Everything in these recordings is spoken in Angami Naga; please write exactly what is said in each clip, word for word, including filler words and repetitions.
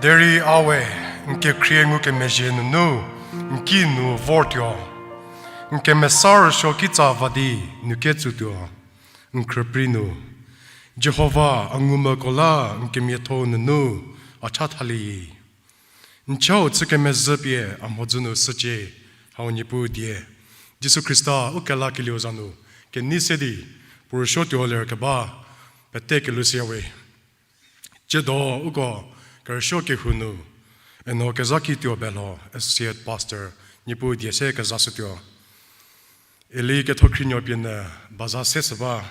Derei a we, n kekhrie ngukemezhie nunu, n ki nu vortuo. N kemesa rüsuo kitsa va di nu ketsutuo. N khrüprei nu, Jihova a ngumvüko la n kemiatho nunu a cha thalie. N chau chü kemezhü pie a mhodzü nu shücie, hau Niepuu die. Jisu Khrista u kelakelieu za nu kenei se di, puo rüsuo tuo ler keba, pete kelusia we. Tsiedo uko kerüsuo kehou nu, eno kezha ki tuo belho, Associate Pastor, Niepuu die se kezashütuo. Eli ketho khrienuo pie nyü baza se shü ba.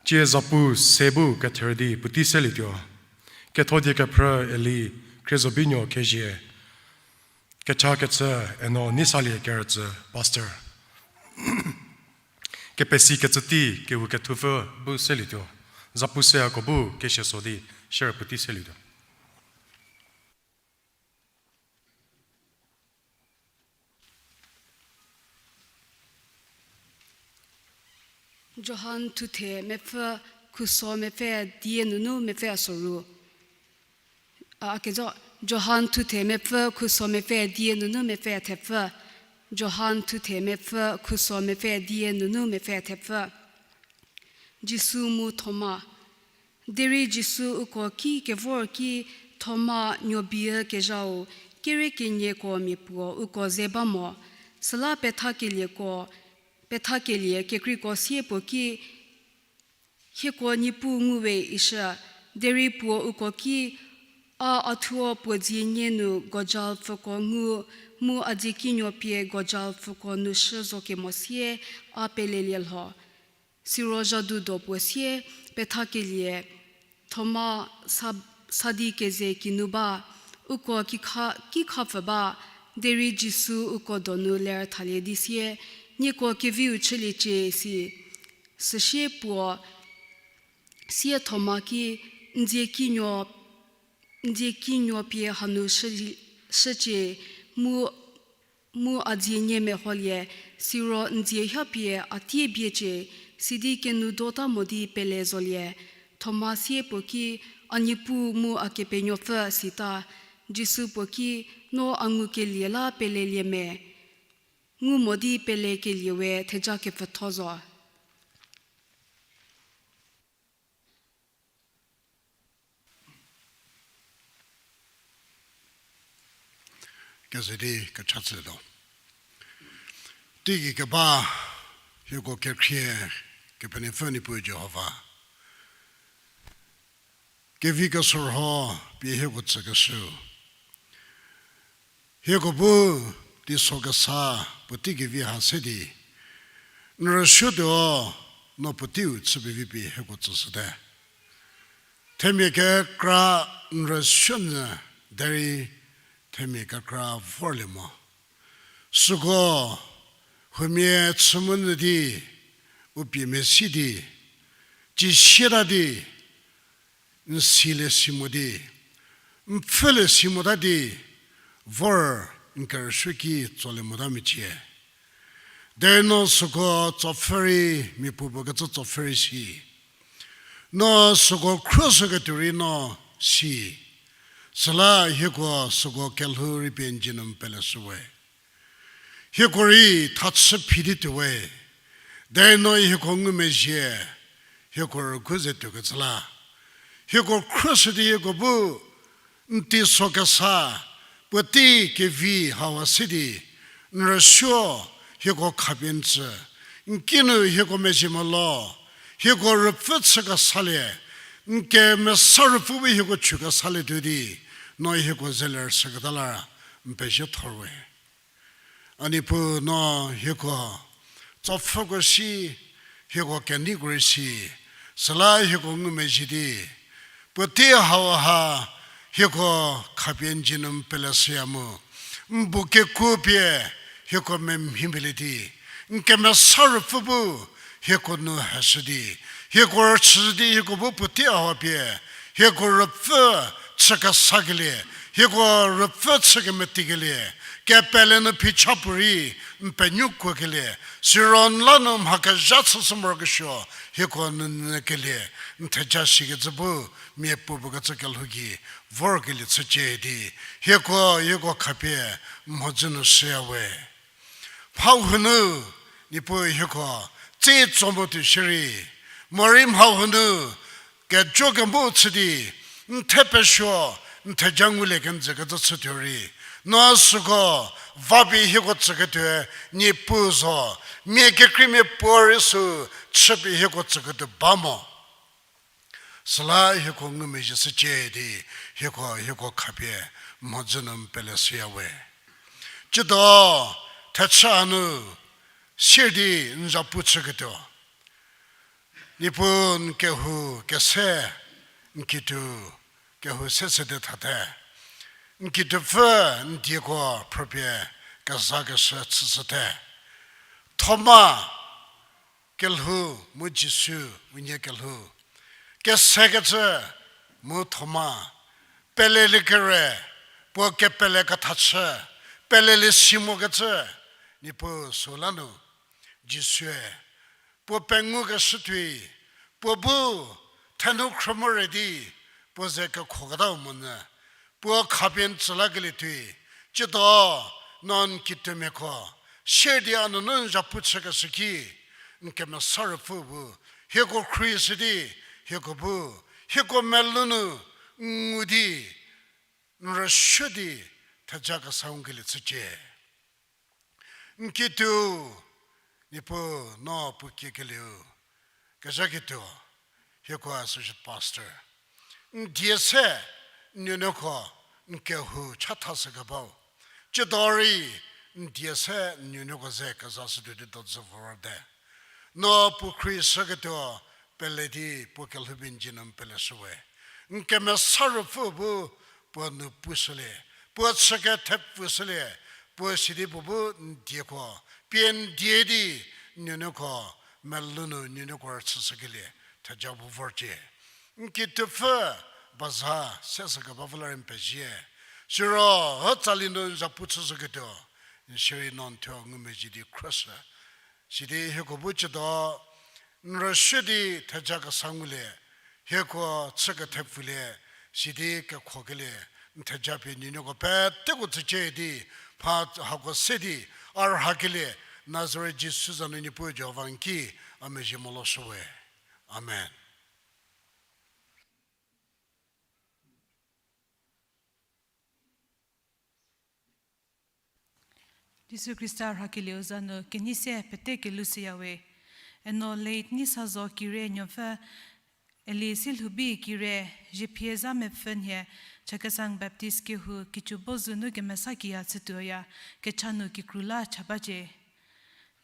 Tsie zapu se bu ketherü di puotei selietuo. Ketho die kephrü Eli Khriezobinuo Khezhie. Kecha kecü eno Neisalie Kerütsü Pastor. Kepesi kecü tei kehou kethupfü bu selietuo. Zapu se hako bu kesia so di sierü puotei selietuo. Johan thuthe mepfü khuso mepfü die nunu mepfü soru. A, kezo, Johan thuthe mepfü khuso mepfü die nunu mepfü thepfü. Johan thuthe mepfü khuso mepfü die nunu mepfü thepfü. Jisu mu Thoma. Derei Jisu uko ki kevor ki Thoma nuobiü kezhau, kere kenyiko mia puo uko ze ba mo. Süla pethakelieko, pethakelie kekreiko sie puo ki, hieko Niepuu ngu we ishü, derei puo uko ki, a a thuo puo dzie nie nu gojal pfüko ngu, mu a dzie kinuo pie gojal pfüko nu shü zo kemo sie a pelelie lho. Siro zhadu do puo sie pethakelie Thoma sa, sa di keze kinu ba, uko ki kha, ki khapfü ba, derei Jisu uko donu ler thalie di sie, nieko keviu chüliecie si, süsie puo sie Thoma ki, n dzie kinuo, n dzie kinuo pie hanu shülie, shücie, mu, mu a dzie nie meholie, siro n dzie hapie a tie biecie, sidi kenu dota mo di pele zolie. Thoma sie puo ki, a Niepuu mu a Kepenuopfü sita. Jisu puo ki, no a ngukelie la pelelie me? Ngu mo di pelekelie we theja kepfütho zo. Keze di kecha chütuo. Teigei keba hieko kekhrie Kepenuopfü Niepuu Jihova. Kevi kesorho pie hieko tsükeshü. Hieko bu teiso kesa puotei kevi ha se di n rüsuotuo no puoteiu chü pevi pie hieko tsüshüte. Themia kekra n rüsuonyü derei themia kekra vorlie mo. Süko huomia chü monyü di, u pie mesi di, cisieta di, n silie si mo di, n pfhülie si mota di, vor n kerüsuo ki tsolie mota mecie. Derei no süko tsopfhü rei mia puopuo kecü tsopfhü rei si. No süko khruoshüketuo rei no si. Süla hieko süko kelhou rei pie n dzie nu peleshüwe. Hieko rei thachü phi di tuowe. Derei no hieko ngumezhie, hieko rügu ze tuokecü la. Hieko khruoshü di hieko bu n teiso kesa puotei kevi hau se di n rüsuo hieko khapie n tsü. N kinu hieko mezhie molo, hieko rüpfü chü kesalie, n kemesa rüpfü bu hieko chü kesalietuo di, no hieko zeler shüketa la n pezie thorwe. A Niepuu no hieko tsopfhüko si, hieko keneiko rei si, süla hieko ngumezhie di, puotei hau ha hieko khapie n dzie nu peleshüya mu, n bu kekuo pie hieko memhiemelie di, n kemesa rüpfü bu hieko nu heshü di, hieko rüchü di hieko bu puotei hau pie hieko rüpfü chü kesakelie, Hieko rüpfü chü kemetikelie, kepele nu phicha puorei n penuo kuokelie, siro n la nu mha kezha chüshü morokesuo, hieko nünyükelie, n theja shikecü bu, miapuo puo kecü kelhou gei vorkelie chücie di, hieko, hieko khapie, mhodzü nu shüya we. Mha huo nu, Niepuu hieko, tsie tso mo tuo shierei, morei mha huo nu, kejo kemo chü di, n thepesuo, n theja ngulie kenjü kecü chütuo rei, no süko, va pie hieko tsüketuo, Niepuu zo, mia kekreimia puorei sü, chü pie hieko tsüketuo ba mo. Süla hieko ngumezhie shücie di, hieko, hieko khapie, mhodzü nu n pele shüya we. Tsiedo, thechü hanu, sier di n zapu chüketuo. Niepuu n kehou kese, n kituo, kehou sese di thate. N kituopfü n dieko phrüpie kezakeshü chüshüte. Thoma, kelhou, mu Jisu, unie kelhou. Kesekecü, mu Thoma. Pelelie kere, puo kepele ketha chü, pelelie si mokecü, Niepuu süla nu, Jisue, puo pengukeshü tuoi, puo bu, thenou khrü mo re di, puo ze kekhoketau monyü, puo khapie n tsü lakelie tuoi, tsiedo, no n kituomiako, sier di a nunu n zapu chükeshü ki, n kemesa ruopfü bu, hieko khrieshü di, hieko bu, hieko melou nu, n ngu di, n rüshü di, theja kesa ngukelie chücie. N kituo, Niepuu no puo kiekelieu, kezhaketuo, hieko associate pastor. N die se, n nuonuoko, n kehou chathashükebau. Tsiedo rei, n die se, n nuonuoko ze kezashütuo di dozü vorte. No puo khrieshüketuo, pele di puo kelhoupie n dzie nu n peleshü we. N kemesa ruopfü bu puo nu pushülie, puo chü kethepfushülie, puo sidi puo bu n dieko, pie n die di, n nuonuoko, melou nu n nuonuoko rüchüshükelie, theja bu vorcie. N kituopfü, baza, sesü kebapfü la rei n pezie. Siro, hütsali nu n zapu chüshüketuo, n shierei no n thuo ngumezhie di khrüshü. Sidi hieko bu tsiedo, n rüshü di theja kesa ngulie, hieko chü kethepfulie, sidi kekhokelie, n theja pie n nuonuoko peteko tsücie di, mha hako se di, a rhakelie, Nazaret Jisu za nu Niepuu Jihova n ki, a mezhie moloshü we. Amen. Jisu Khrista rhakelieu za nu kenei se pete kelhou shüya we. Eno late Neisazo Kire nuopfü, eli Silhoubi Kire, Zhiephieza mepfü nhie, Chakhesang Baptist kehou Kichubozu nu kemesa kiya chütuoya, kecha nu kikru la cha bacie.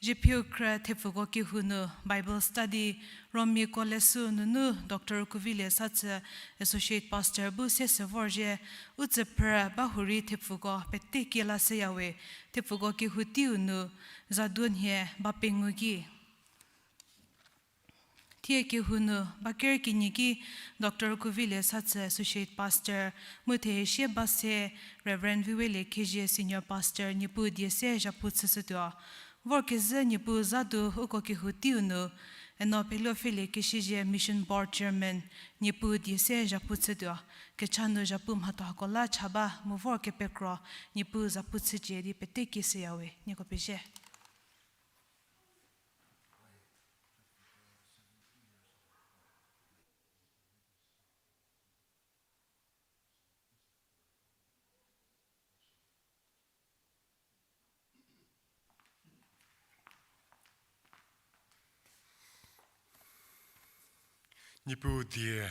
Zhiephieu khrü thepfuko kehou nu Bible study, Romiako leshü nunu Doctor Kuvilie Satsü, Associate Pastor bu se se vorzhie, u tsüphrü ba hurei thepfuko pete kie la shüya we, thepfuko kehou teiu nu, zaduo nhie ba pengou ki. Thie kehou nu, ba ker kenie ki, Doctor Kuvilie Satsü Associate Pastor, mu thehesie ba se, Reverend Viwelie Khezhie Senior Pastor, Niepuu die se zhapu chüshütuo. Vorkezhü Niepuu zadu uko kehou teiu nu, eno Pheluopfhelie Keshiezhie Mission Board Chairman, Niepuu die se zhapu chütuo. Kecha nu zhapu mhatho hako la cha ba, mu vor kepekro, Niepuu zhapu chücie di pete kie shüya we, nieko pezie. Niepuu die,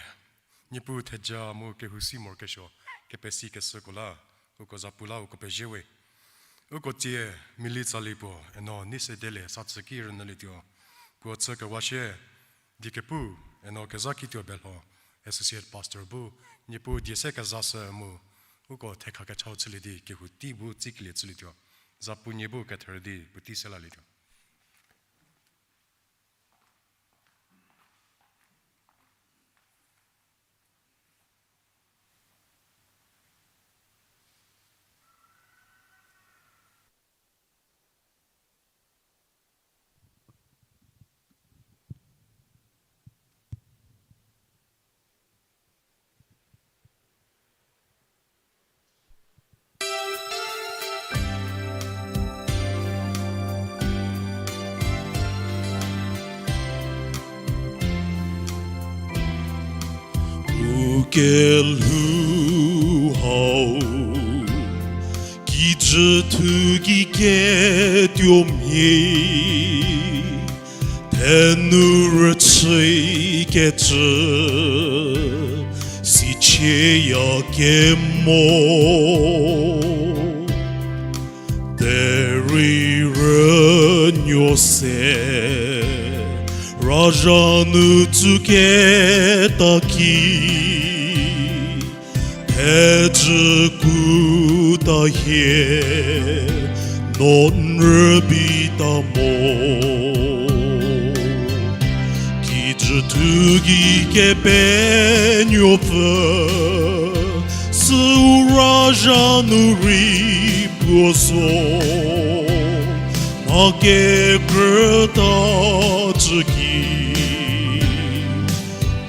Niepuu theja mu kehousi morokesuo, kepesikeshüko la, uko zapu la uko pezie we. Uko tsie Mili Tsali puo, eno nei se delie sa chü ki rünyülietuo. Puo chükewa shie, diekepu, eno kezha kituo belho, Associate Pastor bu, Niepuu die se kezashü mu, uko thekha kechau chülie di, kehou tei bu tsikelie chülietuo. Zapu nie bu ketherü di, puotei se lalietuo. Kelhou hau, kijü thu gei ketuo mhie, thenou rüchü kecü, sichieya kemo. Derei rünuo se, razha nu tsüketa ki, thejü kuta hie, no n rübei ta mo. Kijü thu gei Kepenuopfü, süu razha nu rei puo zo, mha kekrüta cü ki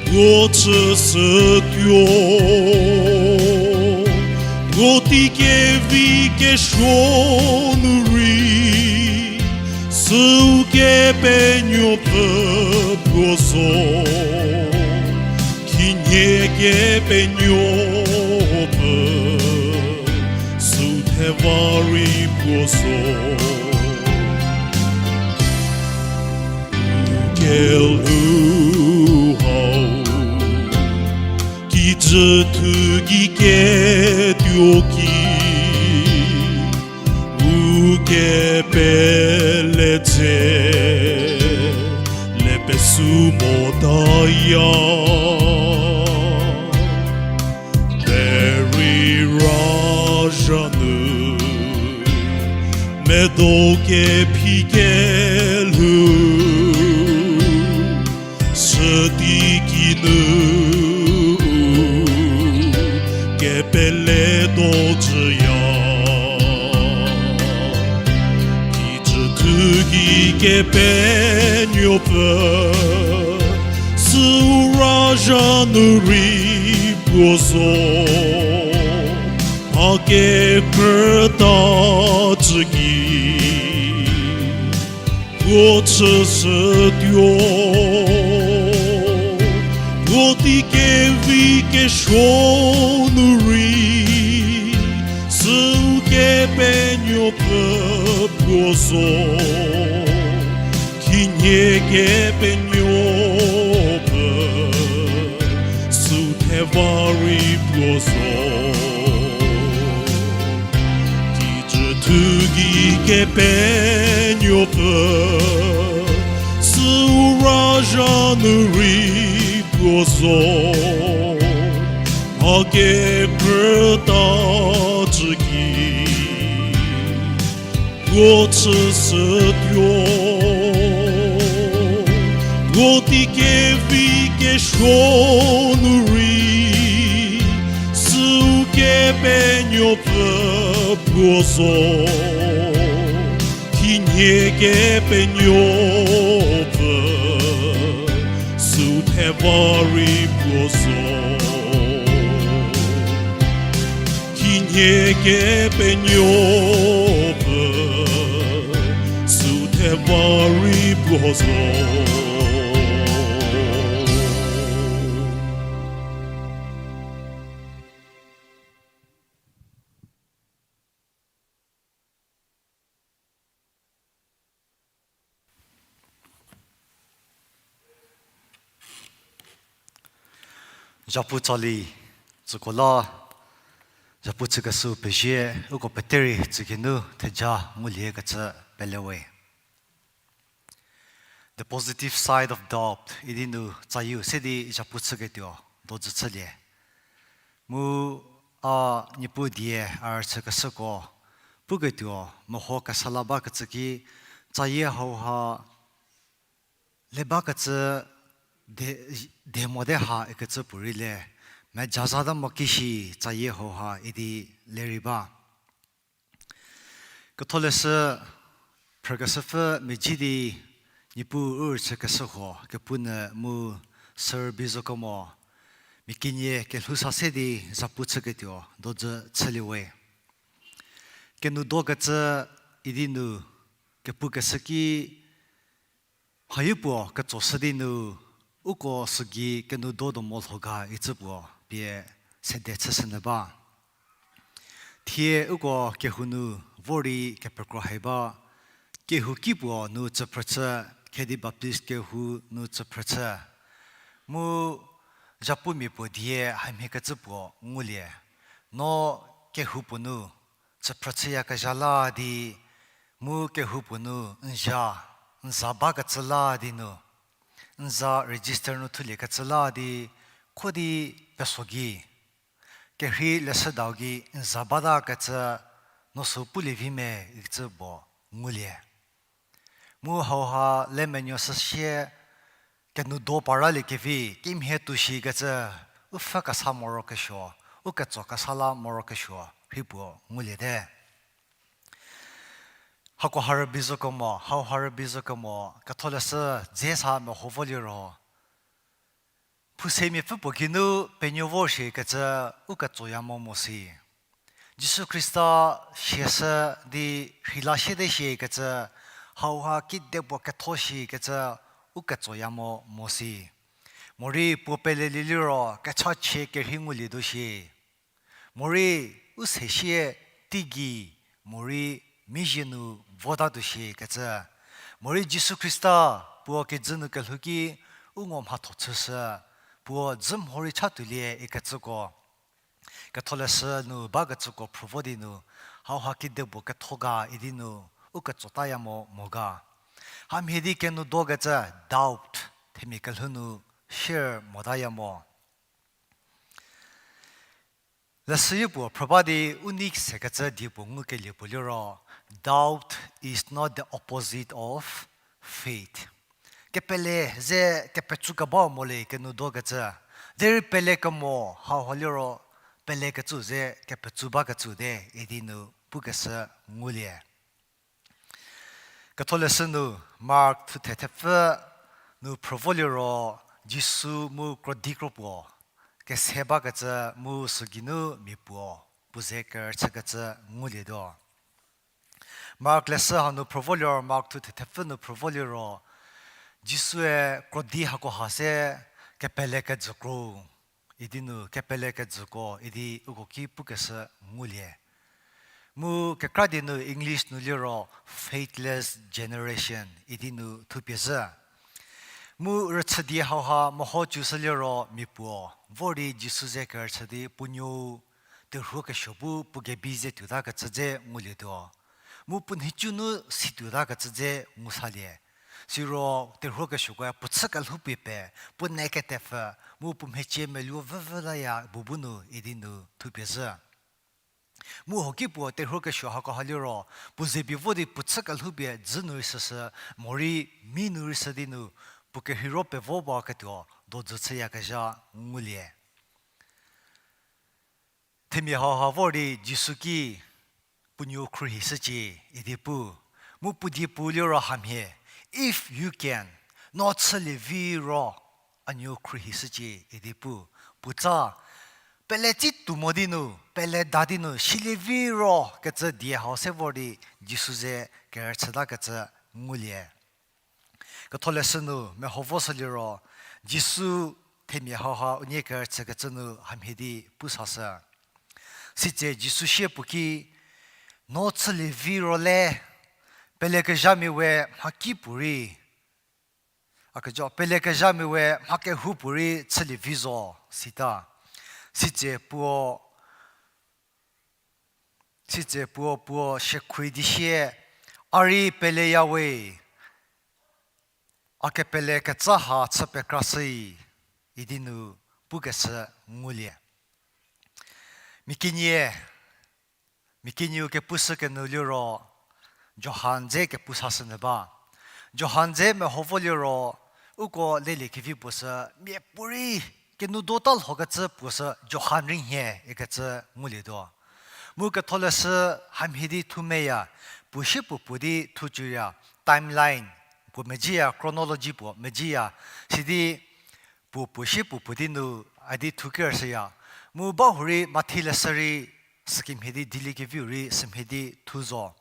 puo chüshütuo. Puo tei kevi kesuo nu rei, süu Kepenuopfü puo zo, khinhie Kepenuopfü, süu theva rei puo zo. Kelhou hau, kijü thu gei ketuo ki, u kepele dze, le pesu motaya. Derei razha nu, medo kephi kelhou, sütei kinu kepele dojüya. Kijü thu gei Kepenuopfü, süu razha nu rei puo zo, mha kekrüta cü ki puo chüshütuo. Puo tei kevi kesuo nu rei, süu Kepenuopfü puo zo, khinhie Kepenuopfü, süu theva rei puo zo. Kijü thu gei Kepenuopfü, süu razha nu rei puo zo, mha kekrüta cü ki puo chüshütuo. Puo tei kevi kesuo nu rei, süu Kepenuopfü puo zo, khinhie Kepenuopfü, süu theva rei puo zo. Khinhie Kepenuopfü, süu theva rei puo zo. Zhapu tsali, tsüko la, zhapu chükeshüu pezie, uko peterei tsükinu theja nguliekecü pelewe. The positive side of doubt idi nu tsayieu se di zhapu chüketuo dojü chülie. Mu a Niepuu die a rüchükeshüko puketuo meho kesa la bakecü ki, tsayie hauha le bakecü de, de mote ha ikecü puorei le, mejaza ta mo ki shi tsayie hauha idi le rei ba. Ketholeshü phrükeshüpfü medzi di Niepuu u rüchükeshü huo kepu nyü mu sürübei zo kemo, mia kenie kelhou sa se di zhapu chüketuo dojü chüliewe. Kenudokecü idi nu kepukeshü ki, mhayo puo ketsoshü di nu, uko sügei kenudo do mo lho ga icü puo pie sede chüshünyü ba. Thie uko kehou nu vor di kepekro hai ba, kehouki puo nu tsüphrüchü, Khedi Baptist kehou nu tsüphrüchü. Mu zhapumia puo die hamhiekecü puo ngulie. No kehou puo nu tsüphrüchüyakezha la di, mu kehou puo nu n za, n za bakecü la di nu, n za register nu thuliekecü la di, kho di peso gei, kerhei leshüdau gei n za batakecü, no sü pulie vi me ikecü puo ngulie. Mu hauha lemenuo süsie kenou do paraliekevi, kimhie tuo shikecü, u pfhü kesa morokesuo, u ketso kesa la morokesuo rhi puo nguliete. Hako ha rübei zo kemo, hau ha rübei zo kemo, ketholeshü dze sa meho vo liro, phousemia pfü puo geinu penuo vo shikecü u ketsoya mo mo si. Jisu Khrista siashü di rheila siete shikecü, hauha kedipuo ketho shikecü u ketsoya mo mo si. Morei puo pelelie liro kechachie kerhei ngulietuo shie. Morei u sesie teigei, morei mizhie nu votatuo shikecü. Morei Jisu Khrista puo kijü nu kelhou ki u ngo mhatho chüshü, puo dzü mhorei chatuolie ikecüko, ketholeshü nu bakecüko phrü vo di nu, hauha kedipuo ketho ga idi nu, u ketsotaya mo mo ga. Hamhie di kenou dokecü doubt, themia kelhou nu share motaya mo. Leshüyo puo phrü ba di u nei sekecü die puo ngukelie puo liro, doubt is not the opposite of faith. Kepele ze kepetsou kebau mo le kenou dokecü. Derei pele kemo hauha liro pelekecü ze kepetsou bakecü te idi nu pukeshü ngulie. Ketholeshü nu Mark thuthe thepfü nu phrü vo liro Jisu mu krodi kro puo kese bakecü mu sügeinu mia puo puo ze kerüchükecü ngulietuo. Mark leshü hanu phrü vo liro, Mark thuthe thepfü nu phrü vo liro, Jisue krodi hakoha se kepele kejü kro idi nu kepele kejüko idi uko ki pukeshü ngulie. Mu kekra di nu English nu liro faithless generation idi nu thupie zhü. Mu rüchü die hauha meho chüshü liro mia puo vor di Jisu ze kerüchü di puo nuou terhuo kesuo bu puo gebi ze tuotakecü dze ngulietuo. Mu puo nhicu nu si tuotakecü dze ngusalie. Siro terhuo kesuokoe puo chü kelhoupie pe, puo ne ketepfü, mu puo mhecie meluo vüvülaya bu bu nu idi nu thupie zhü. Mu hoki puo terhuo kesuo hakoha liro, puo zebi vo di puo chü kelhoupie dzü nu rei shüshü, morei mi nu rei shü di nu, puo kerheiro pevo baketuo dojü chüyakezha ngulie. Themia hauha vor di Jisu ki puo nuou khruohishücie idi pu. Mu puo die pu liro hamhie, if you can, no chülie vi ro, a nuou khruohishücie idi pu. Puotsa, pele tsituo mo di nu, pele da di nu, silie vi ro kecü die hau se vor di Jisu ze kerüchütakecü ngulie. Ketholeshü nu meho voshü liro, Jisu themia hauha unie kerüchükecü nu hamhie di pusashü. Sitse Jisu sie puo ki, no chülie vi ro le, pelekezhamia we mhakipuorei, a kejo, pelekezhamia we mha kehoupuorei chülie vi zo, sita. Sitse puo, sitse puo puo shiekhrie di sie, a rei peleya we, a kepele ketsa ha chü pekrashü, idi nu pukeshü ngulie. Mia kenie, mia kenieu kepushü kenu liro, Johan dze kepu sashünyü ba. Johan dze meho vo liro, uko lelie kevi puo sü, miapuorei, kenou dota lhokecü puo sü Johan rei nhie ikecü ngulietuo. Mu ketholeshü hamhie di thu meya, puo sie puo puo di thu cüya, timeline puo mezhieya, chronology puo mezhieya, sidi puo puo sie puo puo di nu a di thu kerüshüya. Mu bahurei Mathi leshü rei sükemhie di dieliekeviu rei sümhie di thu zo.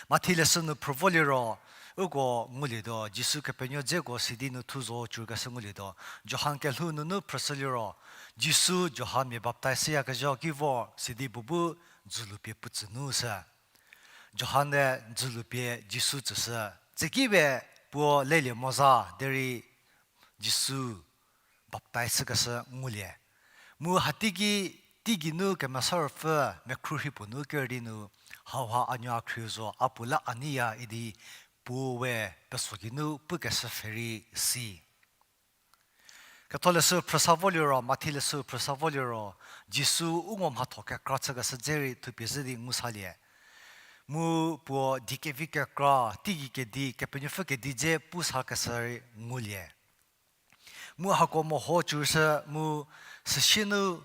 Mathi leshü nu phrü vo liro, uko ngulietuo, Jisu Kepenuo dzeko sidi nu thu zo cürkeshü ngulietuo. Johan kelhou nunu phrüshü liro, Jisu Johan mia baptaiz shüyakezhau ki vor sidi puo bu dzülu pie puo tsü nu shü. Johan-e dzülu pie Jisu tsüshü. Tsüki we puo lelie mo zha, derei Jisu baptaiz shükeshü ngulie. Mu hateiki, teigei nu Kemesa Ruopfü mekhru rhi puo nu ker di nu, hauha a nuo a khrieu zo, a puo la a neiya idi puo we peso geinu pukeshü pfhe rei si. Ketholeshü phrüsa vo liro, Mathi leshü phrüsa vo liro, Jisu u ngo mhatho kekra chükeshü dze rei thupie zhü di ngu salie. Mu puo die kevi kekra, teigei kedi, Kepenuopfü kedi dze pu sakeshü rei ngulie. Mu hako meho cüshü mu süsie nu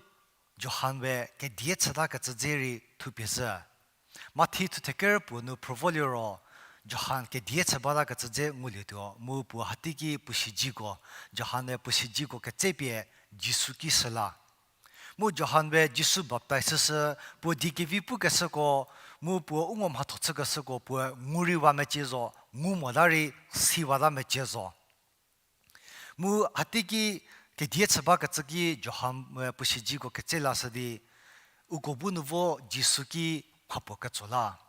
Johan we kedie chütakecü dze rei thupie zhü. Mathi thutheker puo nu phrü vo liro, Johan kedie chü batakecü dze ngulietuo, mu puo hateiki puo siedzeko, Johan-e puo siedzeko ketsepie Jisu ki shü la. Mu Johan we Jisu baptaiz shüshü, puo die kevi pukeshüko, mu puo u ngo mhatho chükeshüko, puo ngu rei wa mecie zo, ngu mota rei si wata mecie zo. Mu hateiki kedie chü bakecü ki Johan, e, puo siedzeko ketse lashü di, uko bu nu vo Jisu ki mhapuo ketso la.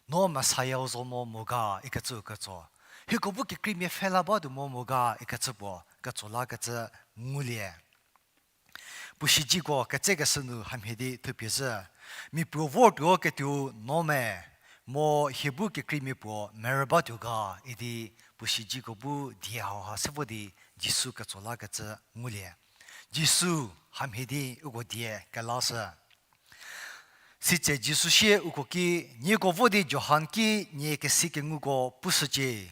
No Messiah-u zo mo mo ga ikecü ketso. Hieko bu kekreimia pfhe la batuo mo mo ga ikecü puo ketso lakecü ngulie. Puo siedzeko ketsekeshü nu hamhie di thupie zhü. Mia puo vortuo ketuou no me, mo hie bu kekreimia puo merü batuo ga idi puo siedzeko bu die hauha se vo di Jisu ketso lakecü ngulie. Jisu hamhie di uko die kelashü. Sitse Jisu sie uko ki, nieko vo di Johan ki nie kesi kenguko pushücie.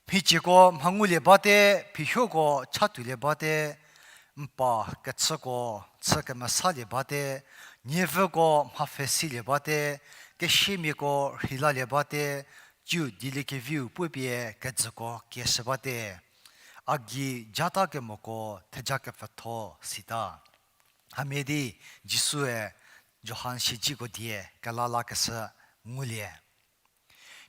Mhicieko mha ngulie bate, phihuoko cha tuolie bate, mpa kechüko chü kemesalie bate, nievüko mha pfhesilie bate, kesiamiako rheilalie bate, tsiu dieliekeviu puo pie kejüko kieshü bate. A gei jata kemoko theja kepfütho sita. Hamhie di Jisue Johan siedzeko die kela lakeshü ngulie.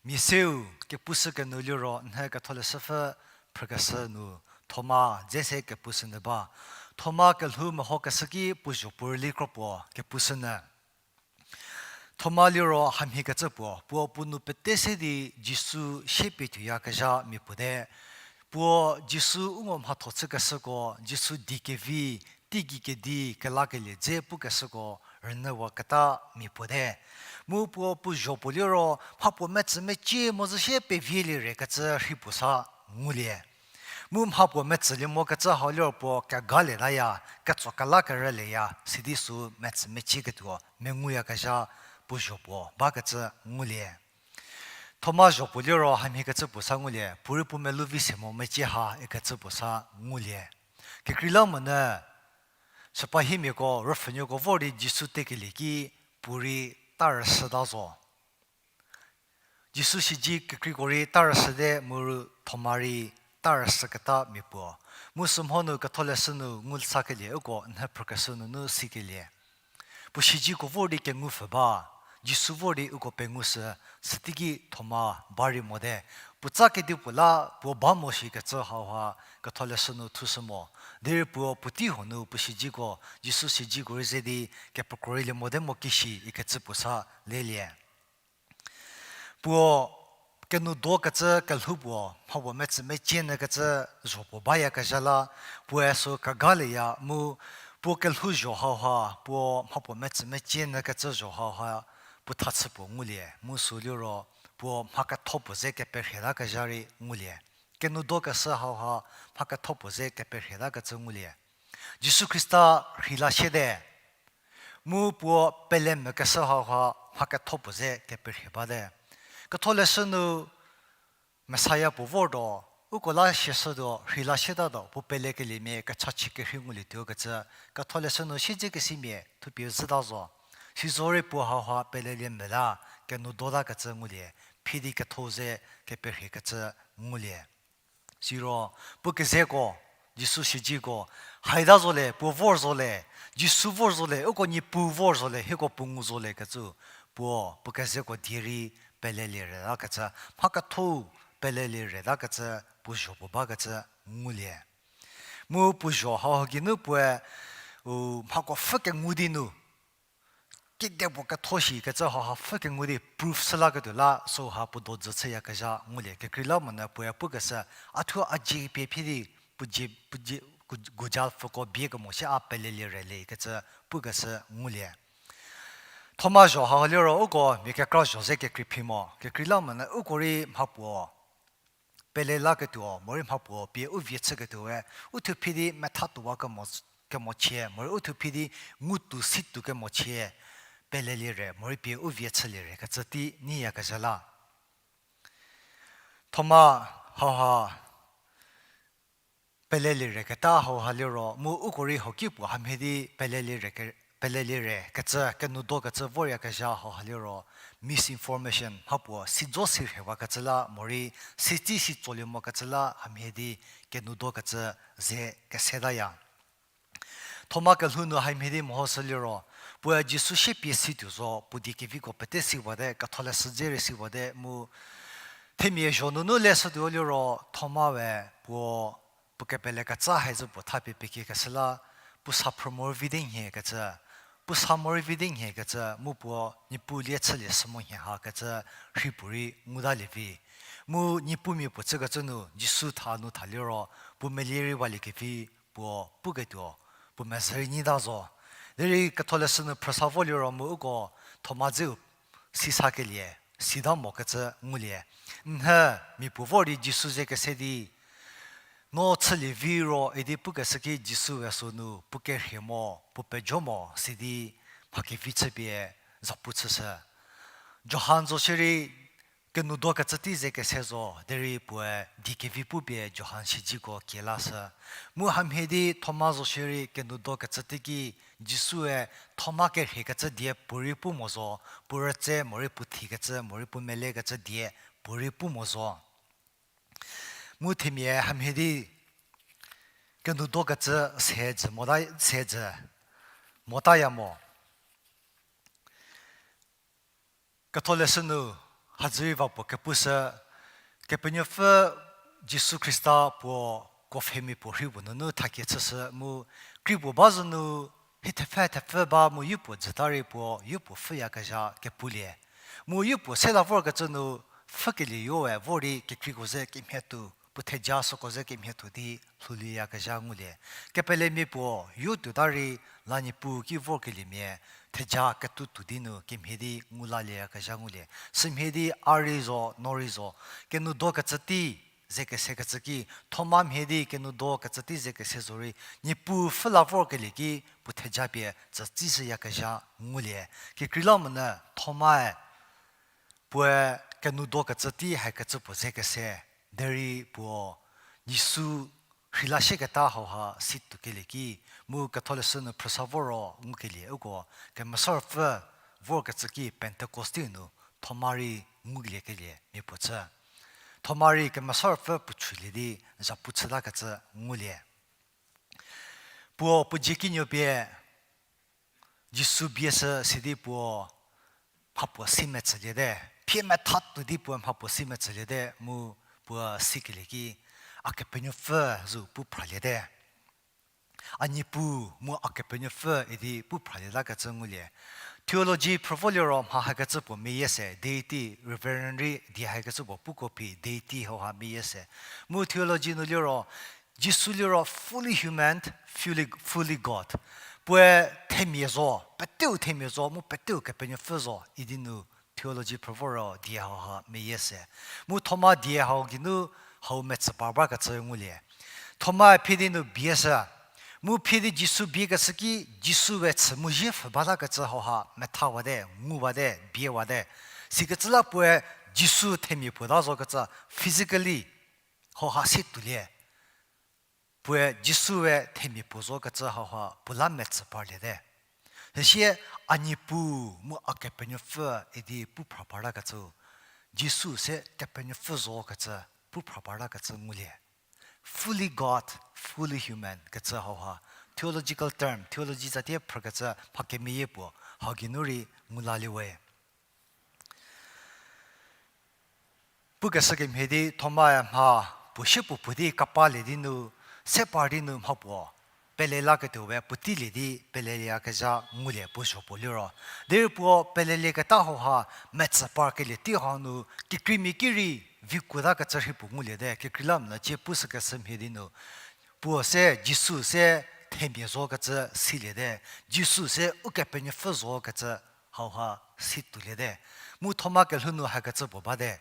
Mia seu kepushü kenu liro nhie Ketholeshüpfü phrükeshü nu Thoma dze se kepushünyü ba. Thoma kelhou mehokeshü ki puo zho puo rüli kro puo kepushünyü. Thoma liro hamhiekecü puo, puo puo nou pete se di Jisu siepie tuoyakezha mia puo te. Puo Jisu u ngo mhatho chükeshüko, Jisu die kevi, teigei kedi kelakelie dze pukeshüko rünyüwaketa mia puo te. Mu puo puo zho puo liro mhapuo metsü mecie mo zhü sie pevielie rekecü rhi puo sa ngulie. Mu mhapuo metsülie mokecü hau liro puo kegalietaya, ketso kelakerülieya, sidi sü metsü mecieketuo menguyakezha puo zho puo bakecü ngulie. Thoma zho puo liro hamhiekecü puo sa ngulie, puorei puo meluvi se mo mecie ha ikecü puo sa ngulie. Kekreilamonyü, sipahimiako rüpfhünuoko vor di Jisu tekelie ki puorei tarüshüta zo. Jisu siedze kekreiko rei tarüshüte mu ru Thoma rei tarüshüketa mia puo. Mu sümhonu Ketholeshü nu ngu sakelie uko nhie phrükeshü nunu sikelie. Puo siedzeko vor di kengupfü ba, Jisu vor di uko pengushü, süteiki Thoma ba rei mote. Puotsa kedipuo la puo ba mo shikecü hauha Ketholeshü nu thushü mo. Derei puo puotei huo nu puo siedzeko, Jisu siedzeko rei ze di kepekro reilie mote mo kishi ikecü puo sa lelie. Puo kenudokecü kelhou puo mhapuo metsü mecie nyükecü zho puo bayakezha la, puoe sü kegalieya mu puo kelhou zho hauha, puo mhapuo metsü mecie nyükecü zho hauha, puo thachü puo ngulie, mu sü liro puo mha ketho puo ze keperhietakezha rei ngulie. Kenudokeshü hauha mha ketho puo ze keperhietakecü ngulie. Jisu Khrista rheila siete. Mu puo pele mvükeshü hauha mha ketho puo ze keperhie bate. Ketholeshü nu Messiah puo vortuo, uko la siashütuo, rheila sietatuo, puo pelekeliemia kechachie kerhei ngulietuo kecü, Ketholeshü nu siedzekesimia thupie zhüta zo. Sizorei puo hauha pelelie mvüta, kenudotakecü ngulie, phidi ketho ze keperhiekecü ngulie. Siro, puo kezeko, Jisu siedzeko, haita zo le, puo vor zo le, Jisu vor zo le, uko Niepuu vor zo le, hieko puo ngu zo le kecü, puo, puo kezeko die rei pelelie rütakecü, mha ketho pelelie retakecü, puo zho puo bakecü ngulie. Mu puo zho hau geinu puoe, u, mhako pfhü kengu di nu, kedipuo ketho shikecü hauha pfhü kengu di proof shü laketuo la süha puo do dzü chüyakezha ngulie. Kekreilamonyü puoe pukeshü, a thuo a dzie pie phi di, puo dzie, puo dzie, gu-, guja pfüko bie kemo shie a pelelie re lekecü pukeshü ngulie. Thoma zho hau liro uko mia kekra zho ze kekrei phi mo. Kekreilamonyü uko rei mhapuo pele laketuo, morei mhapuo pie u vie chüketuo we, u thuo phi di methatuowa kemo, kemochie, morei u thuo phi di ngutuo situo kemochie, pelelie re, morei pie u vie chülie re kecü tei nyiyakezha la. Thoma hauha pelelie re keta hauha liro, mu uko rei hoki puo hamhie di pelelie re ke-, pelelie re kecü, kenudokecü voryakezha hauha liro, misinformation, mhapuo sizo sirhewakecü la, morei sitsi sitsolie mokecü la, hamhie di kenudokecü ze kesetaya. Thoma kelhou nu hamhie di mehoshü liro, puoe Jisu sie pie situo zo, puo die keviko pete siwate, ketholeshü dze rei siwate, mu themia zho nunu leshütuo liro, Thoma we puo, puo kepele ketsa haizü puo thapie pekiekeshü la, puo sa phrü morei vi di nhie kecü, puo sa morei vi di nhie kecü, mu puo Niepuu lie chülie sü mo nhie ha kecü, rhi puorei ngutalie vi. Mu Niepumia puo chükecü nu, Jisu tha nu tha liro, puo melie rei waliekevi, puo puketuo, puo mezhü rei nyita zo. Derei ketholeshü nu phrüsa vo liro mu uko Thoma dzeu sisakelie, sita mokecü ngulie. Nhü, mia puo vor di Jisu ze kese di, no chülie vi ro idi pukeshü ki Jisu we sünu puo kerhie mo, puo pejo mo, sidi mha kevi chüpie zapu chüshü. Johan zo shierei, kenudokecü tei ze kese zo, derei puoe die kevi pupie Johan siedzeko kie lashü. Mu hamhie di Thoma zo shierei kenudokecü teiki Jisue Thoma kerhiekecü die puorei pu mo zo, puo rütse morei puo thikecü morei puo melekecü die puorei pu mo zo. Mu themia hamhie di kenudokecü se dzü mota, se dzü motaya mo. Ketholeshü nu hazirei va puo kepushü, Kepenuopfü Jisu Khrista puo kuo pfhemia puo rhei puo nunu thakie chüshü mu, kri puo ba zü nu, hie thepfü thepfü ba mu yopuo dzüta rei puo yopuo pfhüyakezha kepulie. Mu yopuo sela vorkecü nu, pfhükelie yoe vor di kekreiko ze kemhie tuo, puo theja süko ze kemhie tuo di lhoulieyakezha ngulie. Kepelemia puo yo tuota rei la Niepuu ki vorkeliemia, theja ketuo tuo di nu kemhie di ngu lalieyakezha ngulie. Sümhie di a rei zo, no rei zo, kenudokecü tei ze kesekecü ki, Thoma mhie di kenudokecü tei ze kese zorei, Niepuu pfhü la vorkelie ki puo theja pie tsütsishüyakezha ngulie. Kekreilamonyü Thomae puoe kenudokecü tei haikecü puo ze kese, derei puo Jisu rheila sieketa hauha si tuokelie ki, mu ketholeshü nu phrüsa voro ngukelie uko, Kemesa Ruopfü vorkecü ki Pentecost tei nu Thoma rei nguliekelie mia puo chü. Thoma rei Kemesa Ruopfü puo chülie di zhapu chütakecü ngulie. Puo puo dzie kinuo pie Jisu bieshü sidi puo mhapuo si metsüliete. Phie metha tuo di puo mhapuo si metsüliete mu puo sikelie ki, A Kepenuopfü, zo pu phraliete. A Niepuu mu A Kepenuopfü idi pu phralietakecü ngulie. Theology phrü vo liro mha hakecü puo meyie se, deity, Reverend rei die hakecü puo puko phi deity hauha meyie se. Mu theology nu liro, Jisu liro fully human, fully, fully God. Puoe themia zo, peteu themia zo, mu peteu Kepenuopfü zo, idi nu theology phrü voro die hauha meyie se. Mu Thoma die hau geinu hau metsü par bakecü ngulie. Thoma phie di nu bieshü. Mu phie di Jisu biekeshü ki Jisu we chü mu zie pfhü batakecü hauha methawate, nguwate, biewate. Sikecü la puoe Jisu themia puo ta zokecü physically hauha si tuolie. Puoe Jisu we themia puo zokecü hauha puo la metsü parliete. Süsie A Niepuu mu A Kepenuopfü idi pu phra partakecü, Jisu se Kepenuopfü zokecü pu phra partakecü ngulie. Fully God, fully human kecü hauha theological term, theology zatie phrükecü mha kemeyie puo hau geinu rei ngu lalie we. Pukeshü kemhie di Thomae mha puo sie puo puo di kapalie di nu, se par di nu mha puo pele laketuo we puoteilie di pelelieyakezha ngulie puo zho puo liro. Derei puo pelelieketa hauha metsü parkelie tei hau nu kekreimia ki rei vikuotakecü rhei puo nguliete, kekreilamonyü cie pushükeshü mhie di nu. Puo se Jisu se themia zokecü siliete, Jisu se Ukepenuopfü zokecü hauha si tuoliete. Mu Thoma kelhou nu hakecü puo bate,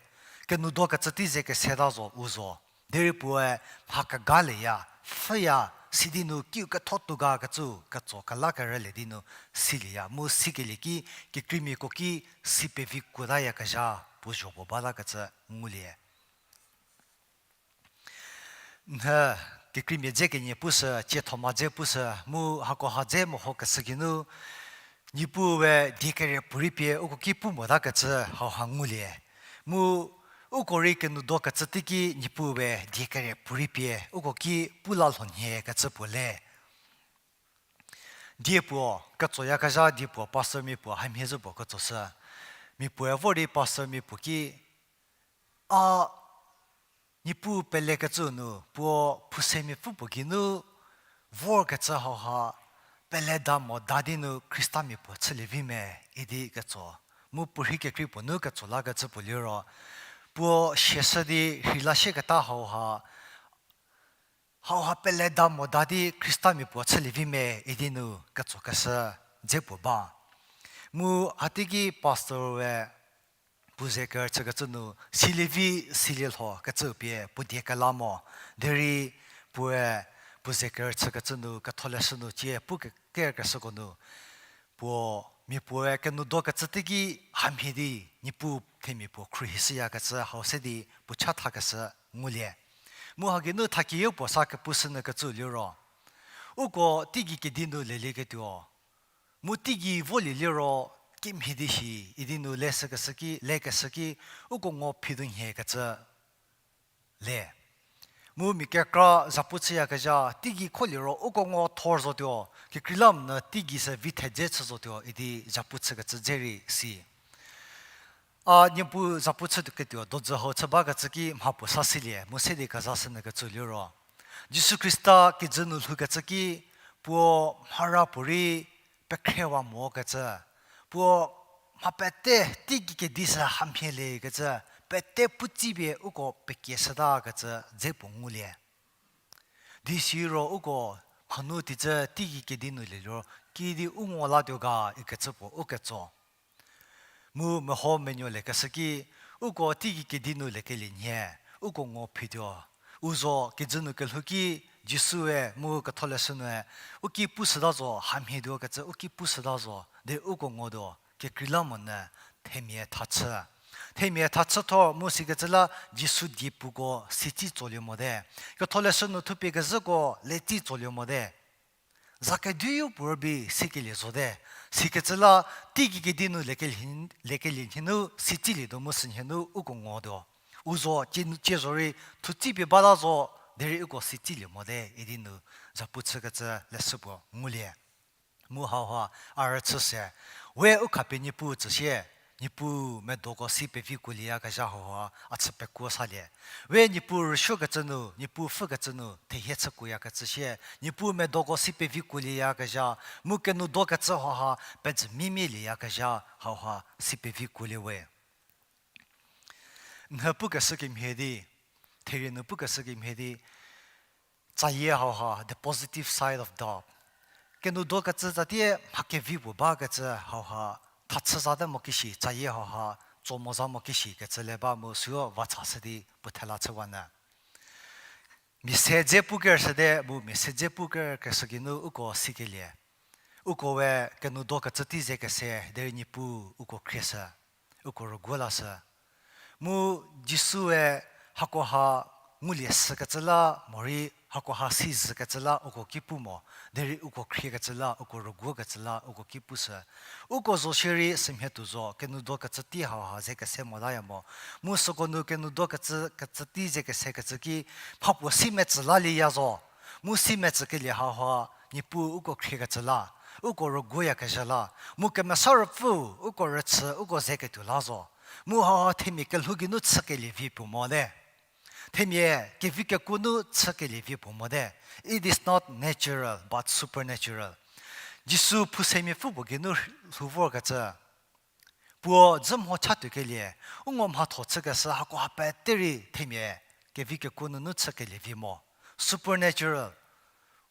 kenou dokecü tei ze keseta zo u zo. Derei puoe mha kegalieya, pfhüya, sidi nu kiu ketho tuo gakecü ketso kelakerülie di nu silieya. Mu sikelie ki kekreimiako ki si pevi kuotayakezha puo zho puo batakecü ngulie. Nhü kekreimia dze kenie pushü, cie Thoma dze pushü, mu hakoha dze mehokeshü geinu, Niepuue die kere puorei pie uko ki pu motakecü hauha ngulie. Mu uko rei kenou dokecü teiki Niepuue die kere puorei pie uko ki pu la lhonhiekecü puo le. Die puo, ketsoyakezha die puo pastormia puo hamhie zhü puo ketsoshü. Mia puoe vor di pastormia puo ki, a, Niepuu pelekecü nu puo phusemia pfü puo geinu vorkecü hauha, peleda mota di nu Khristamia puo chülie vi me idi ketso. Mu puorhei kekrei puo nu ketso lakecü puo liro, puo siashü di rheilasieketa hauha, hauha peleda mota di Khristamia puo chülie vi me idi nu ketsokeshü dze puo ba. Mu hateiki pastor-e puo ze kerüchükecü nu silie vi silie lhokecü pie puo die kela mo. Derei puoe puo ze kerüchükecü nu ketholeshü nu cie pu ke-, kerükeshüko nu puo, mia puoe kenou dokecü teiki hamhie di Niepuu themia puo khruohishüyakecü hau se di puo cha thakeshü ngulie. Mu hageinu thakieu puo sa kepushünyükecü liro, uko teigei kedi nu lelieketuo, mu teigei volie liro kimhie di shi idi nu leshükeshü ki, lekeshü ki, uko ngo phidu nhiekecü le. Mu mia kekra zhapu chüyakezha, teigei kholiro uko ngo thor zotuo, kekreilamonyü teigei sü vi thedze chü zotuo idi zhapu chükecü dze rei si. A, Niepuu zhapu chüketuo dozü hau chü bakecü ki mha puo sa silie, mu se di kezashünyükecü liro, Jisu Khrista kijü nu lhoukecü ki puo mhara puorei pekhrewa mokecü, puo mha pete teigei kedi sü hamhieliekecü, pete putsipie uko pekieshütakecü dze puo ngulie. Di siro uko mhanu teicie teigei kedi nu leliro, kidi u ngo latuo ga ikecü puo u ketso. Mu meho menuoliekeshü ki, uko teigei kedi nu lekelie nhie, uko ngo phituo. U zo kijü nu kelhou ki, Jisue mu ketholeshü nue u ki pushüta zo, hamhie tuokecü u ki pushüta zo, de uko ngotuo, kekreilamonyü themia thachü. Themia thachütho mu sikecü la Jisu diepuko sitsi tsolie mote. Ketholeshü nu thupie kezhüko letsi tsolie mote. Za kediu puo rübei sikelie zote. Sikecü la teigei kedi nu lekelie, lekelie nhie nu sitsilietuo mu sünhie nu uko ngotuo. U zo cie, cie zorei thutsipie bata zo, derei uko sitsilie mote idi nu zhapu chükecü leshü puo ngulie. Mu hauha a rüchü se, we u khapie Niepuu tsüsie, Niepuu medoko si pevikuolieyakezha hauha a chü pekuo salie. We Niepuu rüsuokecü nu, Niepuu pfhükecü nu thehie chükuoyakecü sie, Niepuu medoko si pevikuolieyakezha, mu kenou dokecü hauha pejü mimilieyakezha hauha si pevikuolie we. Nhü pukeshü kemhie di, therie nu pukeshü kemhie di, tsayie hauha, the positive side of doubt. Kenou dokecü tsatie mha kevi puo bakecü hauha, thachü zate mo kishi, tsayie hauha, tso mo za mo kishi kecü le ba mu süu va chashü di puo thela chüwanyü. Mia se dze pu kerüshüte mu mia se dze pu kerükeshü geinu uko sikelie. Uko we kenou dokecü tei ze kese derei Niepuu uko khrieshü, uko rüguo lashü. Mu Jisue hakoha ngulie shükecü la morei hakoha si zhükecü la uko ki pu mo, derei uko khriekecü la, uko rüguokecü la uko ki pushü. Uko zo shierei sümhie tuo zo, kenou dokecü tei hauha ze kese motaya mo. Mu süko nu kenou dokecü, kecü tei ze kesekecü ki mhapuo si metsü lalieya zo. Mu si metsükelie hauha Niepuu uko khriekecü la, uko rüguoyakezha la, mu Kemesa Ruopfü uko rüchü, uko ze ketuo la zo. Mu hauha themia kelhou geinu chükelie vi puo mote. Themia kevi kekuo nu chükelie vi puo mote. It is not natural, but supernatural. Jisu phousemia pfü puo geinu lhou vorkecü, puo dzü mho chatuokelie, u ngo mhatho chükeshü hakoha pete rei themia kevi kekuo nunu chükelie vi mo. Supernatural.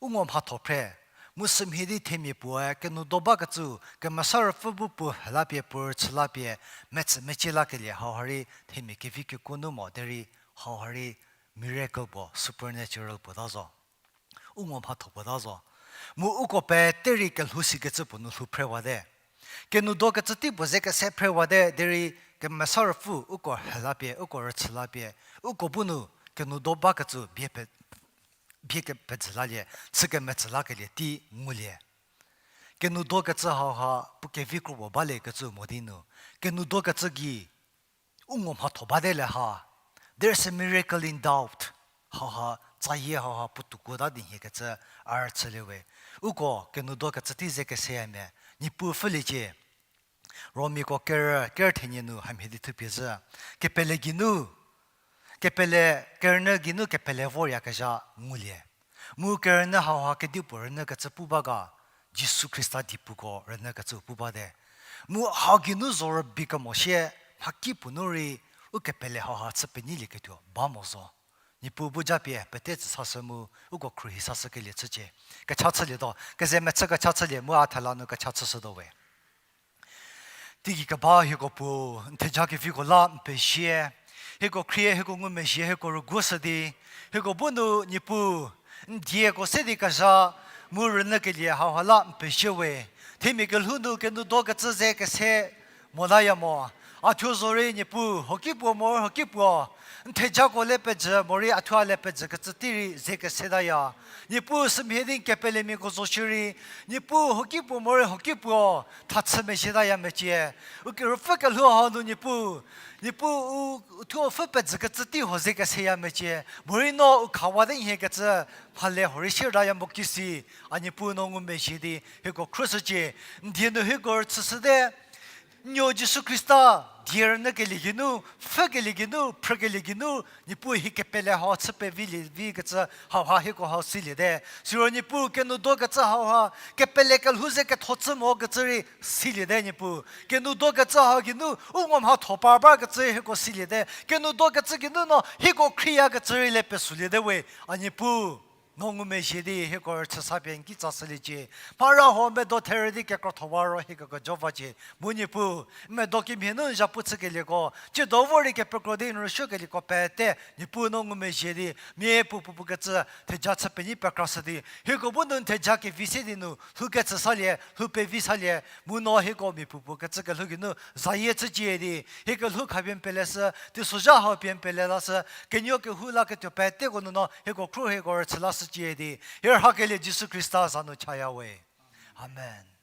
U ngo mhatho phre. Mu sümhie di themia puoe kenou do bakecü, Kemesa Ruopfü bu puo helapie, puo rüchülapie, metsü mecie lakelie hauha rei themia kevi kekuo nu mo derei hauha rei miracle puo, supernatural puo ta zo. U ngo mhatho puo ta zo. Mu uko pete rei kelhou sikecü puo nu lhou phrewate. Kenou dokecü tei puo ze kese phrewate derei Kemesa Ruopfü uko helapie, uko rüchülapie, uko bu nu kenou do bakecü bie pe-, bie kepezhü lalie, chü kemetsü lakelie tei ngulie. Kenou dokecü hauha puo kevi kro puo baliekecü mo di nu, kenou dokecü gei u ngo mhatho bate le ha. There is a miracle in doubt. Hauha, tsayie hauha puotou kuota di nhiekecü a rüchülie we. Uko kenou dokecü tei ze keseyamia, Niepuu pfhüliecie. Romiako kerü, kerü thenie nu hamhie di thupie zhü. Kepele geinu, kepele, kerünyü geinu kepele voryakezha ngulie. Mu kerünyü hauha kedipuo rünyükecü pu ba ga, Jisu Khrista diepuko rünyükecü pu bate. Mu hau geinu zo rübei kemo sie, mhakipuo nu rei, u kepele hauha chü penyilieketuo ba mo zo. Niepuu bu japie pete tsü sashü mu, uko khruohi sashükelie chücie. Kecha chülietuo, keze mechü kecha chülie mu a thela nu kecha chüshütuo we. Teigei keba hieko Puo, n theja keviko la n pezie. Hieko khrie, hieko ngumezhie, hieko rüguoshü di, hieko bu nu Niepuu, n dieko se di kezha, mu rünyükelie hauha la n pezie we. Themia kelhou nu kenou dokecü ze kese motaya mo. A thuo zorei Niepuu, hoki puo morei hoki puo, n thejako le pejü morei a thuo a le pejükecü tei rei ze kesetaya. Niepuu sümhie di n kepelemiako zo shierei, Niepuu hoki puo morei hoki puo, thachü mezhietaya mecie. U ke- Ruopfü kelhou hau nu Niepuu, Niepuu u, u thuo pfhü pejükecü tei huo ze keseya mecie. Morei no u khawate nhiekecü, mhale huorei shiertaya mo kisi, a Niepuu no ngumezhie di hieko khruoshücie. N die nu hieko rüchüshüte, n nuo Jisu Khrista, die rünyükelie geinu, pfhükelie geinu, phrükelie geinu, Niepuu hie kepele hau chü pevilie vikecü hauha hieko hau siliete. Siro Niepuu kenou dokecü hauha, kepele kelhou ze ketho chü mokecü rei siliete Niepuu. Kenou dokecü hau geinu, u ngo mhatho par bakecü rei hieko siliete. Kenou dokecü geinu no hieko khrieyakecü rei le pesuoliete we, a Niepuu. No ngumezhie di hieko rüchüsa pie n ki tsashüliecie. Mhara huo medo therü di kekrothowa ro hieko kejo vacie. Mu Niepuu, medo kemhie nu n zhapu chükelieko, tsiedo vor rei kepekro di n rüsuokelieko pete, Niepuu no ngumezhie di, mia puo puo puo kecü, theja chü penyi pekrashü di, hieko bu nu n theja kevi se di nu, lhoukecü salie, lhou pevi salie, mu no hieko mia puo puo kecü kelhou geinu, zayie chücie di, hie kelhou khapie n peleshü, teisozha hau pie n pele lashü, kenuo kehou laketuo peteko nu no, hieko khruohi hieko rüchü lashücie di, hie rhakelie Jisu Khrista za nu chaya we. Amen.